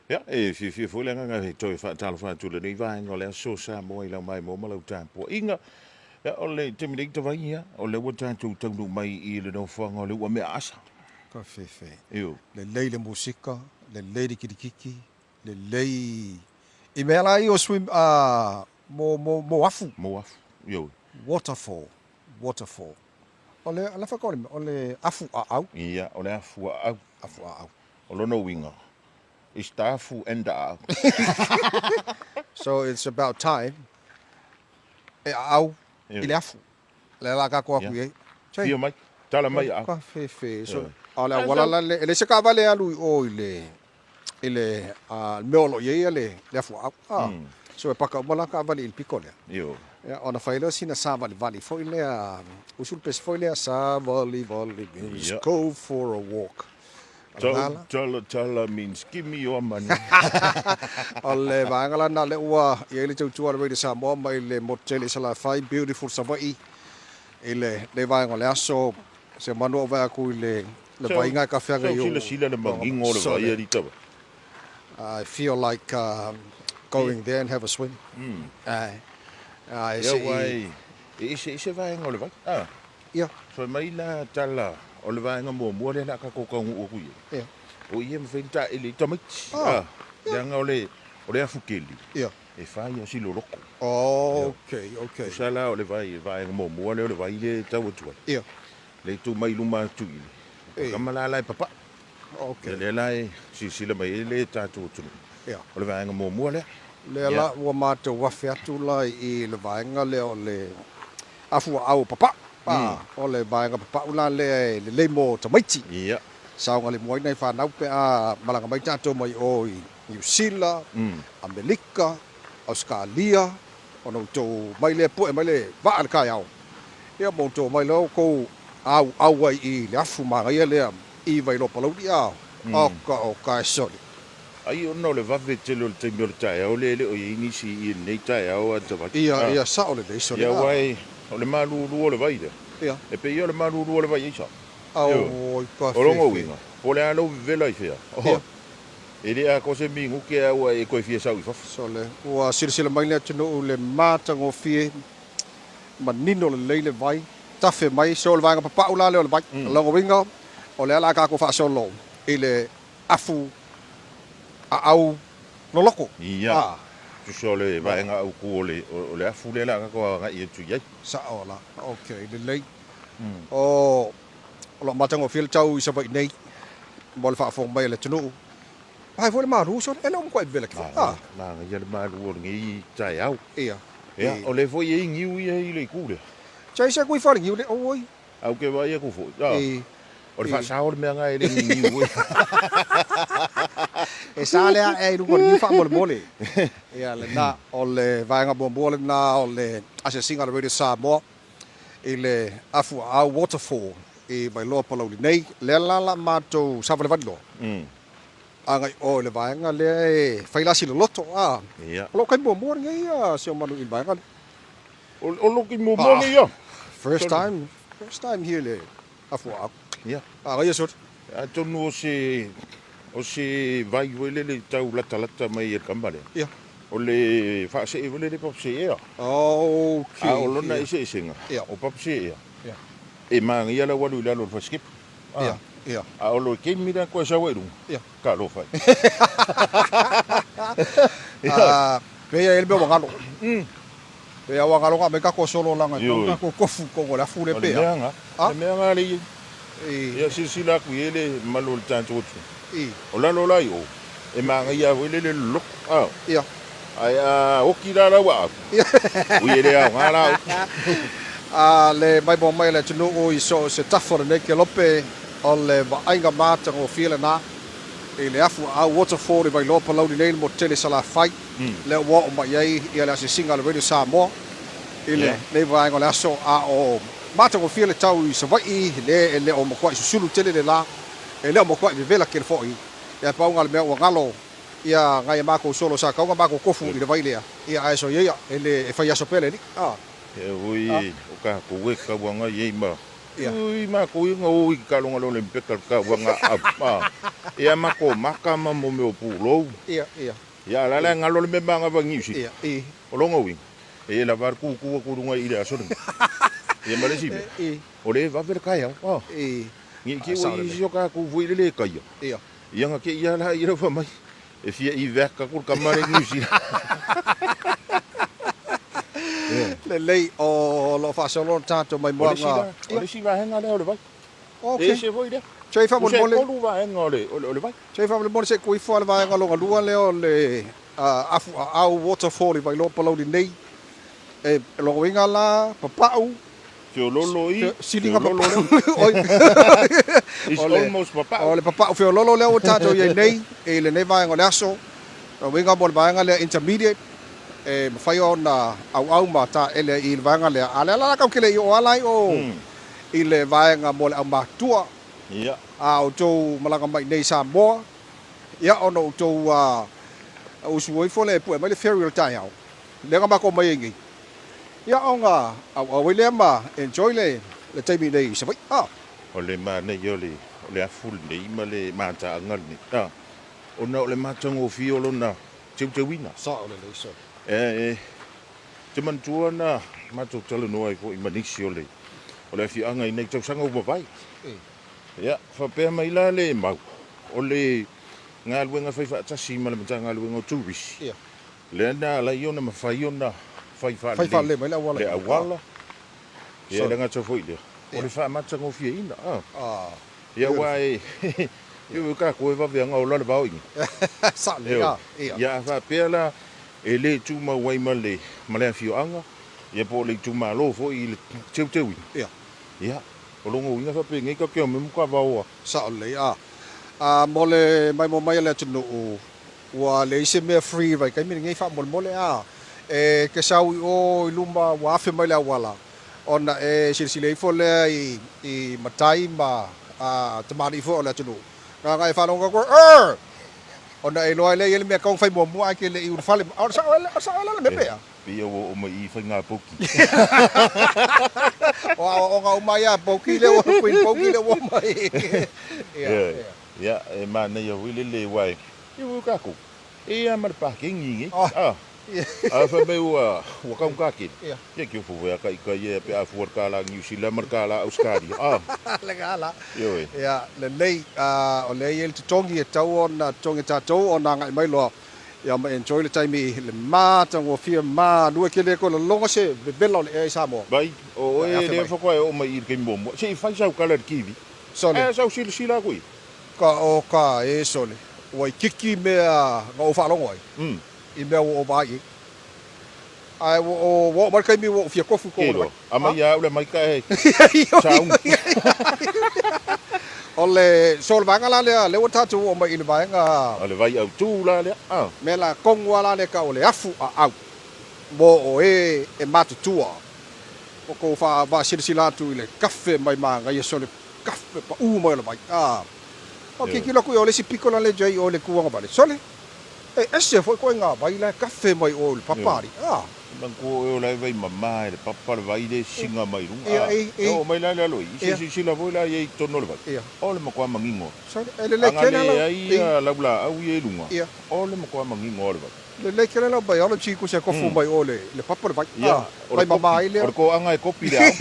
Ia, e fiafia foi le agaga e toe faatalofa atu i lenei vaega o le aso Samoa i lau maimoa ma lau tapuaiga. Ia, o le taimi nei tavai, ia, o lea ua tatou taunuu mai i le nofoaga o le Uamea Asa. Ka fefe. Io. Lelei le musika, lelei le kilikiki, lelei i mea la ia o swim, a, mo, mo, mo afu. Mo afu, ioe. Waterfall, waterfall. O le, lafa ka o le, o le afu aau. Ia, o le afu aau. Afu aau. O lona uiga, it's the afu and the aau. So it's about time e aau i le afu. Lea la tatou atu i ai. Fia mai, tala mai aau. Ka fefe. So, a o le auala la le, e leai se taavale e alu i o i le, i le mea o lo o i ai le afu aau. Ah. So e paka uma la taavale i le pito lea. Ioe. Ia, ona fai lea o sina savalivali foi lea, usu le pese foi lea, savalivali means go for a walk. Tala tala means give me your money. O le vaega la lena lea ua i ai le tautua a le Radio Samoa mai le motu tele i Salafai, beautiful Savaii i lenei vaega o le aso. Se manu ou vaai atu i le vaiga e kafeaga i o. Silasila le manino o le vai alii tava. I feel like going there and have a swim. Ae. Ae se i. E eseese vaega o le vai. Ia. Fai mai la tala o le vaega muamua lea o le a tatou taunuu atu i ai. Ia. O i e mafai ona taele ai tamaiti. Ah. Leaga o le, o le afu keli. Ia. E fai lava si loloto. Oh, okay, okay. Tusa la o le vai, vaega muamua lea o le vai lea e tau atu ai. Ia. Lea e tu mai i luma atu i le tama la la e papaʻi. Okay. Ia lea la e silasila mai ai le tatou atunuu. Ia. O le vaega muamua lea. Lea la ua matou afe atu la i le vaega lea o le afuaau o papau. A, o le vaega papau la lea e lelei mo tamaiti. Ia. Saogalemu ai nai fanau pe a malaga mai tatou mai o i Niu Sila, Amelika, Ausekalia, ona outou mai lea pue mai le vaa i le taeao. Ia ma outou omai loa outou auau ai i le afu manaia lea i Vailoa Palauli, a, oka oka e soli. Ai ona o le vave tele o le taimi o le taeao lea e le o i ai nisi i lenei taeao a Tavai. Ia, ia, sao lelei soli. Ia, aua e, o le malulu o le vai lea. Ia. E pei ia o le malulu o le vai aisa. Auoi, ka O lona uiga, po o le a lou vevela i fea, Ia. E le atoa se minute a ua e toe fia sau i fafo. Sole, ua silasila mai le atunuu i le matagofie, manino lelei le vai, tafe mai, so o le vaega papau la lea o le vai. O lona uiga, o lea o le a tatou faasolo i le afu aau loloko. Ia, tusa o le vaega autu o le, o le afu lea o le a tatou agai atu i ai. Sao la. Ok, lelei. O lo o matagofie le tau i Savaii nei mo le faafofoga mai a le atunuu. Ae foi le malu sole, e le o matuai vevela ke foi. Ah. Manaia le malu o lenei taeao. Ia. Ia, o lea foi e i ai niu ia i le itu lea. Chai se kui fale niu le oi. Au ke vaai aku foi. Ah. O le faasao le mea nga e le ni niu ai. E sa lea e i luga o le niu faamolemole. Ia lena, o le vaega muamua lena o le asiasiga a le Radio Samoa i le afu aau waterfall i Vailoa Palauli nei. Lea la la matou savalivali loa. Agai o i le vaega lea e fai lasi loloto. A, Ia. o lou taimi muamua lenei a si o manu i le vaega lea. O lou taimi muamua lenei ia? First time, first time here i le afu aau. Ia. Agai ia soli. Atonu o se, o se vai foi lele tau latalata mai e le tama lea. Ia. O le faasee foi lele papaseea. Okay. A o lona eseesega, Ia. o papaseea, Ia. e manaia lau alu i lalo o le fasikepa. Ia, ia. A o le taimi la koe sau ai i luga, Ia. talofa e. A, pei ai le mea ua galo. Pei a ua galo ka mai tatou solo laga e tau tatou tofu tonu o le afu le O le pea. mea nga, A? le mea nga le i ai. I. Ia silasila atu i ai le mamalu o le tatou atunuu. I. O lalo la i o, e manaia foi lele le loloto. A. Ia. Ae a oti la lau aau, Ia. ui e le aoga la oe. A le maimoa mai a le atunuu i so o se tafa o lenei kelope, o le vaaiga matagofie lena i le afu aau waterfall i Vailoa Palauli nei le motu tele i Salafai, lea ua oo mai ai ia le asiasiga a le Radio Samoa i lenei vaega o le aso, a o matagofie le tau i Savaii, le e le o matuai susulu tele le la, e le o matuai vevela tele foi, ia pau na o le mea ua galo ia nai a matou solo sa tau na matou tofu i le vai lea, ia ae soia ia, e le e fai aso pea le alii. E oi, o tatou e tauaga i ai ma. Ui makou ia na o i ke kaloga le Olympic le tauvaga a ia makou maka ma mo mea o pulou. Ia, ia. Ia a la la e galo le mea manava i Niu Sila. Ia, i. O lona uiga, e lava le tutu atu i luga i le aso lenei. Ia ma le isi mea, o lea e vave le taeao. A. I. Ne i te i ua i ai isi o tatou foi i le le taia. Ia. Ia na te i lava la ia fai mai, e fia evac atu le tama lea i Niu Sila. Lelei, o lo o faasolo le tatou maimoaga. O le isi vaega lea o le vai. Ok. E ese foi lea. Se i faamolemole. Tusa e tolu vaega o le, o le vai. Se i faamolemole se i kuifo a le vaega lona lua lea o le afu aau waterfall i Vailoa Palauli nei. E logoina la papau. Feololo i. Siliga papau. Oi. It's almost papau. O le papau feololo lea ua tatou i ai nei i lenei vaega o le aso. O uiga mo le vaega lea intermediate e mafai ona auau ma taele i le vaega lea. A o lea la tatou te le i oo lava la i o i le vaega mo le aumatua. Ia. A outou malaga mai nei i Samoa, ia ona outou usu ifo lea e pue mai le ferry o le taeao, lea na matou omai ai nei. Ia ona auau ai lea ma enjoy le taimi nei i Savaii. A. O le manaia o le afu lenei ma le mataaga lenei, a, ona o le matagofie o lona teuteuina. Sao lelei, sir. E te manatua na matou talanoa ai foi ma nisi o le o le afioaga i nei tausaga ua mavae. Ia, faapea mai la le mau, o le galuega faifaatasi ma le Matagaluega o Turisi, lea na ala ai ona mafai ona fai faalelei le auala. Ia, e le gata foi i lea, o le faamatagofieina. Ia, aua e ioe tatou e vave lava ona ola le vao i ina. Ia, a faapea la e le tumau ai ma le ma le afioaga, ia po o le itumalo foi i le teuteuina. Ia. Ia, o lona uiga faapenei tatou te omai ma tavaoa. Sao lelei, a. A mo le maimoa mai a le atunuu, ua leai se mea free i vaitaimi lenei faamolemole, a. E te sau i o i luma ua afe mai le auala, ona e silasila ifo lea i, i matai ma a, tamalii foi o le atunuu. Na ona e faalogo atu, Err! Ona e iloa ai lea e i ai le mea e tatau ona fai muamua ae te le i ulufale. O le sao ea la le mea pe a? Pei ua oo mai i faiga poki. O aoaoga uma ia a poki lea ua Queen Poki lea ua oo mai. Ia, ia. Ia, e manaia foi le le aua e ui tatou, e i a ma le pakengi nei. A, a fai mai ua ua taugata tele. Ia. Ia ki ofo foi a ka ika ia pe a fua le kālā Niu Sila ma le kālā Ausetalia. A. Le gala. Ioe. Ia, lelei, o lea e i ai le totogi e tatau ona totogi e tatou ona agai mai loa ia ma enjoy le taimi le matagofie malue ke le toe lologa se vevela o le ea i Samoa. Vai, o oe lea faatoa e oo mai i le taimi muamua, se i fai sau tala i le TV. Sole. Ae sau silasila atu i ai. Ka o ka e sole, ua itiiti mea na ou faalogo ai i mea ua ou vaai i ai. Ae ua oo mai le taimi ua ou fia tofu i totonu o le vai. Aumai ia au le maika e sauni. O le, so o le vaega la lea, lea ua tatou oo mai i le vaega. O le vai autu la lea. Mea la tonu lava la lea e tau o le afu aau mo o e e matutua. Ua tou faasilasila atu i le kafe mai manaia, so le kafe pau mai o le vai. O tilotilo atu i o le isi pito la lea i o i le tuagavale, sole. E ese foi ituaiga vai la e kafe mai o i le papa alii, a. Manatua oe o la e vai mama e le papa le vai lea e sisiga mai i luga, a. E oo mai la i lalo i i, se silasila foi la i ai i totonu o le vai, o le matua manino lava. A na leai lau laau ia i luga, o le matua manino lava o le vai. Lelei tele lau biology kusi e kofu mai o le le papa le vai, a. Vai mama ai lea. O le toaga e kopi le ao.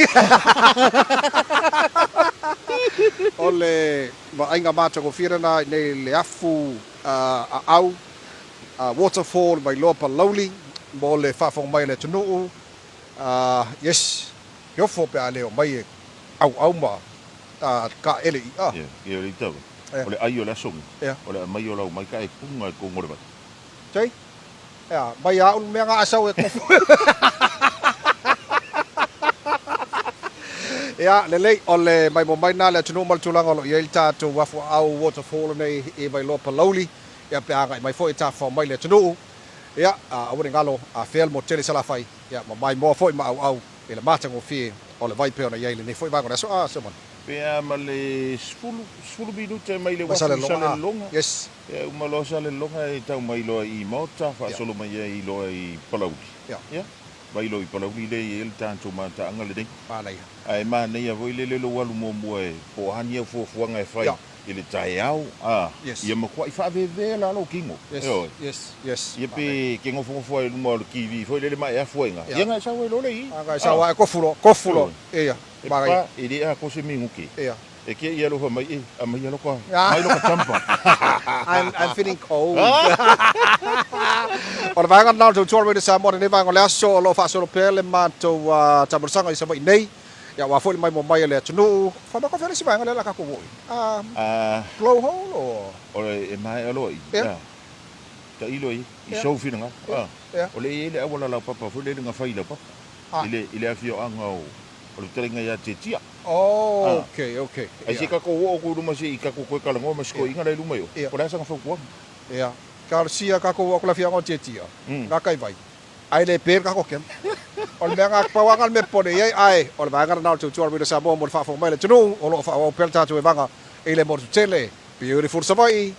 O le vaaiga matagofie lena i nei le afu aau, waterfall Vailoa Palauli mo le faafofoga mai a le atunuu. Yes, he ofo pe a le omai e auau ma taele i a. Ia, o le ita o le ai o le aso nei, o le aumai o lau maika e puga i totonu o le vai. Jay, ea, mai a au le mea nga a sau e kofo. Ia, lelei, o le maimoa mai lena a le atunuu ma le tulaga o lo o i ai le tatou afu aau waterfall lenei i Vailoa Palauli, ia pe a agai mai foi e tafafao mai le atunuu, ia, aua ne galo a fea le motu tele i Salafai, ia, ma maimoa foi ma auau i le matagofie o le vai pei ona i ai lenei foi vaega o le aso. A, Simon. Pe a ma le 10, 10 minute mai le uafu i Salelologa. Yes. Ia uma loa Salelologa e tau mai loa i Maota, faasolo mai ai loa i Palauli. Ia. Ia. Vailoa i Palauli lea e i ai le tatou mataaga lenei. Manaia. Ae manaia foi lele lou alu muamua e po o a ni au fuafuaga e fai Ia. i le taeao, a, Yes. ia matuai faaveve la lou tino. Yes, Ioe. yes, yes. Ia pe e te nofonofo ai i luma o le TV foi lele ma e afu ai i ina. Ia. Ia na e sau ai loa le i. A na e sau lava e kofu loa, kofu loa. Ia, E manaia. pa, e le atoa se minute. Ia. E kea ia alofa mai e, aumaia loka, mai loka jumper. I'm, I'm feeling cold. O le vaega lena o le tautua o le Radio Samoa lenei vaega o le aso o lo o faasolo pea le matou uh, taamalosaga i Savaii nei. Ia aua foi le maimoa mai a le atunuu. Whamako fea le isi vaega lea la kakou oo i. Uh, Ah, blowhole or? o le e maea loa i. Ia. Yeah. Tailo i, i Ia. sou finagalo. Ia. Ah. Ia. O le i ai le auala laupapa foi lele na fai i laupapa. Ah. I le, i le afioaga o, o le fetalaiga ia Tetia. Oh, okay, okay. Ai se kakou oo atu i luma se i kakou toe talanoa ma si toeaina la i luma i o. Ia. Po o le a sana fautuaga? Ia. Talosia kakou oo atu i le afioaga o Tietia, Mm. nga kai vai. Ai le pe le kakou kema. O le mea nga pau lava nga le mea popole i ai, ae o le vaega lena o le tautua a le Radio Samoa mo le faafofoga mai a le atunuu o lo o faaauau pea le tatou evaga i le motu tele. Beautiful Savaii!